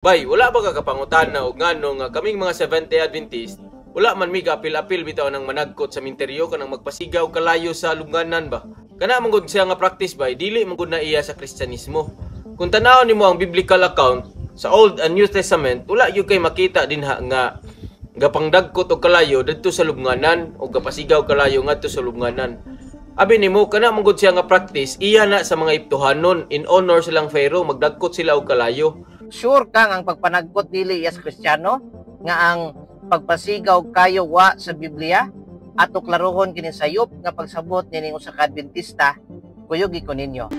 Bay, wala ba ka kapangutana og ngano nga kaming mga Seventh-day Adventist, wala man mi gaapil-apil bitaw ng managkot sa minteryo kanang magpasigaw kalayo sa lubnganan ba? Kana man gud siya nga practice, bay, dili man gud na iya sa Kristyanismo. Kung tan-awon nimo ang biblical account sa Old and New Testament, wala gyud kay makita dinha nga gapangdagkot og kalayo didto sa lubnganan o gapasigaw kalayo ngadto sa lubnganan. Abi nimo, kana man gud siya nga practice, iya na sa mga Egyptohanon in honor silang pharaoh, magdagkot sila og kalayo. Sure kang ang pagpanagkot dili iya sa Kristiyano, nga ang pagpasigaw kayo wa sa Biblia? Ato klarohon kini sayop nga pagsabot nining usa ka Adventista, kuyugi ko ninyo.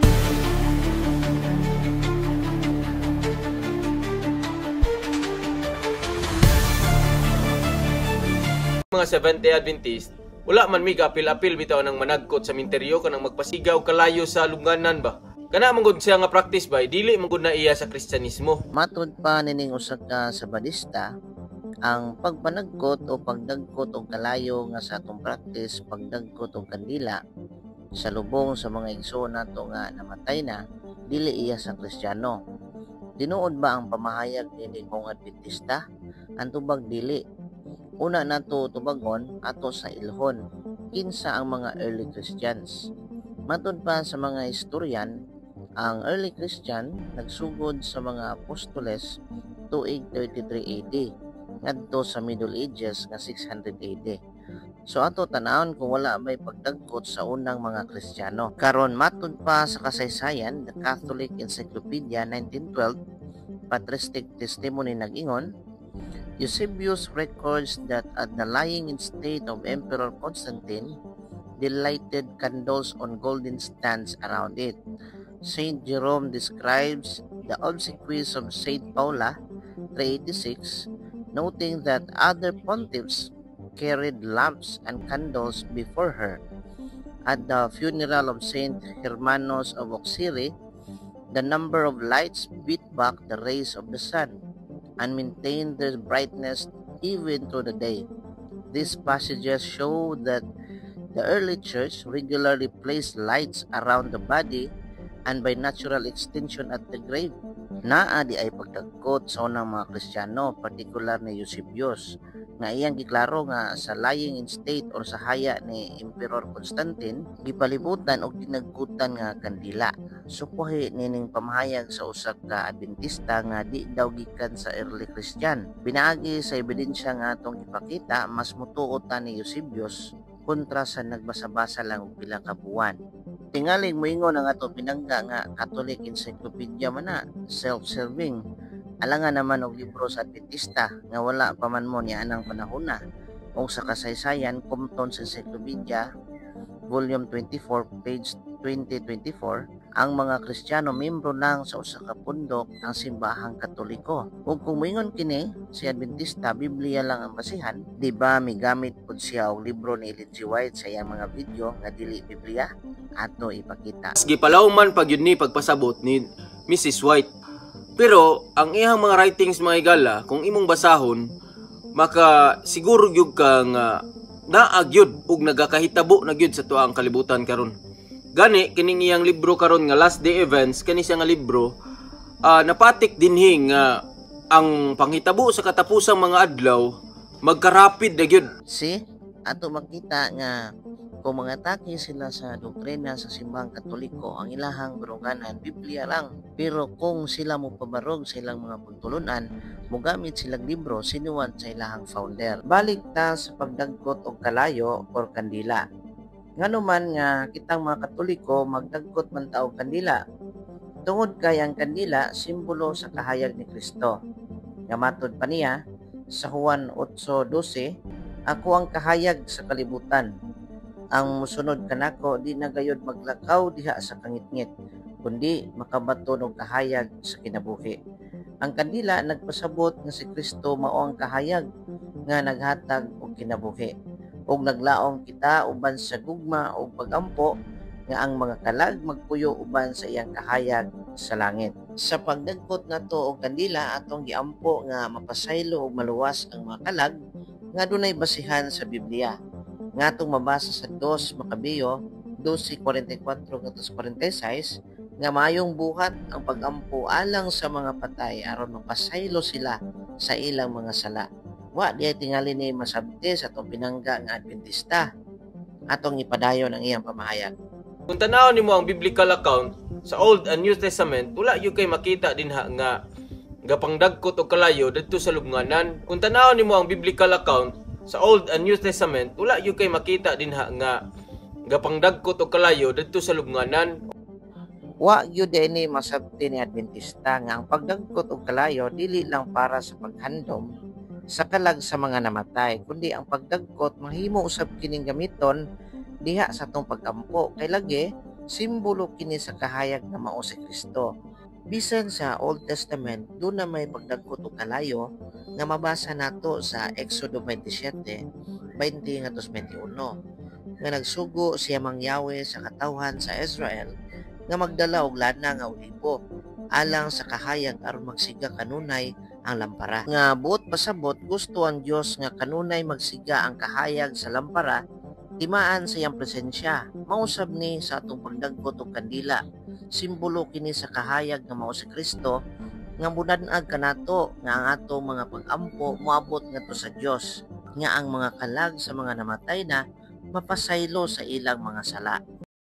Mga Seventh-day Adventist, wala man mi gaapil-apil bitaw ng managkot sa minteryo kanang magpasigaw kalayo sa lubnganan ba? Kana man gud siya nga practice, bay, dili man gud na iya sa Kristyanismo. Matud pa nining usa ka Sabadista, ang pagpanagkot o pagdagkot og kalayo nga sa atong practice pagdagkot og kandila sa lubong sa mga igsoon nato nga namatay na, dili iya sa Kristiyano. Tinuod ba ang pamahayag nining mong Adventista? Ang tubag, dili. Una nato tubagon ato sa ilhon kinsa ang mga early Christians. Matud pa sa mga historian, ang early Christian nagsugod sa mga apostoles tuig 33 AD ngadto sa Middle Ages nga 600 AD. So ato tanawon kung wala may pagdagkot sa unang mga Kristiyano. Karon, matud pa sa kasaysayan, The Catholic Encyclopedia 1912, patristic testimony nag-ingon, Eusebius records that at the lying in state of Emperor Constantine, they lighted candles on golden stands around it. Saint Jerome describes the obsequies of Saint Paula 386, noting that other pontiffs carried lamps and candles before her. At the funeral of Saint Hermanos of Auxerre, the number of lights beat back the rays of the sun and maintained their brightness even through the day. These passages show that the early church regularly placed lights around the body and, by natural extension, at the grave. Naa di ay pagdagkot sa unang mga Kristiyano, partikular ni Eusebius, nga iyang giklaro nga sa lying in state or sa haya ni Emperor Constantine, gipalibutan og dinagkutan nga kandila. Sukuhi nining pamahayag sa usa ka Adventista nga di daw gikan sa early Christian. Pinaagi sa ebidensya nga atong gipakita, mas mutuo ta ni Eusebius kontra sa nagbasa-basa lang og pila ka buwan. Tingaling moingon ang ato pinangga nga Catholic Encyclopedia man na, self-serving. Alangan naman og libro sa Adventista nga wala pa man mo niya anang panahona. Og sa kasaysayan, Compton's Encyclopedia Volume 24, page 2024, ang mga Kristiyano membro lang sa usa ka pundok, ang Simbahang Katoliko. Ug kung moingon kini si Adventista, Biblia lang ang basihan, di ba migamit pud siya og libro ni Ellen G. White sa iyang mga video nga dili Biblia? Ato ipakita. Gipalawman pag yun ni pagpasabot ni Mrs. White. Pero ang iyang mga writings, mga higala, kung imong basahon, maka siguro gyud ka nga naa gyud ug nagakahitabo na gyud sa tuang kalibutan karon. Gani kining iyang libro karon nga Last Day Events, kani siya nga libro, napatik dinhi nga ang panghitabo sa katapusang mga adlaw magkarapid na gyud. See, ato makita nga kung mangatake sila sa doktrina sa Simbahang Katoliko, ang ilahang barunganan, Biblia lang. Pero kung sila mo pabarog sa ilang mga pagtulunan, mogamit silang libro sinuwat sa ilahang founder. Balik ta sa pagdagkot og kalayo or kandila. Ngano man nga kitang mga Katoliko magdagkot man ta og kandila? Tungod kay ang kandila simbolo sa kahayag ni Kristo. Nga matod pa niya sa Juan 8:12, "Ako ang kahayag sa kalibutan. Ang musunod kanako di na gayod maglakaw diha sa kangitngit, kundi makabaton og kahayag sa kinabuhi." Ang kandila nagpasabot nga si Kristo mao ang kahayag nga naghatag og kinabuhi. Ug naglaom kita uban sa gugma ug pagampo nga ang mga kalag magpuyo uban sa iyang kahayag sa langit. Sa pagdagkot nato og kandila, atong giampo nga mapasaylo ug maluwas ang mga kalag nga dunay basihan sa Biblia. Nga atong mabasa sa 2 Macabeo 12:44 ngadto 46. Nga maayong buhat ang pagampo alang sa mga patay aron mapasaylo sila sa ilang mga sala. Wa diay tingali ni masabti sa atong pinangga nga Adventista. Atong ipadayon ang iyang pamahayag. Kung tan-awon nimo ang biblical account sa Old and New Testament, wala gyud kay makita dinha nga gapangdagkot og kalayo didto sa lubnganan. Kung tan-awon nimo ang biblical account sa Old and New Testament, wala gyud kay makita dinha nga gapangdagkot og kalayo didto sa lubnganan. Wa gyud ni masabti ni Adventista nga ang pagdagkot og kalayo dili lang para sa paghandom sa kalag sa mga namatay, kundi ang pagdagkot mahimo usab kining gamiton diha sa atong pagampo kay lagi simbolo kini sa kahayag nga mao si Kristo. Bisan sa Old Testament, duna may pagdagkot og kalayo nga mabasa nato sa Exodo 27, 20 ngadto 21, nga nagsugo si Amang Yahweh sa katawhan sa Israel nga magdala og lana nga olibo alang sa kahayag aron magsiga kanunay ang lampara. Nga buot pasabot, gusto ang Dios nga kanunay magsiga ang kahayag sa lampara timaan sa iyang presensya. Mausab ni sa atong pagdagkot og kandila. Simbolo kini sa kahayag nga mao si Kristo nga mudan-ag kanato nga ang atong mga pag-ampo moabot ngadto sa Dios, nga ang mga kalag sa mga namatay na mapasaylo sa ilang mga sala.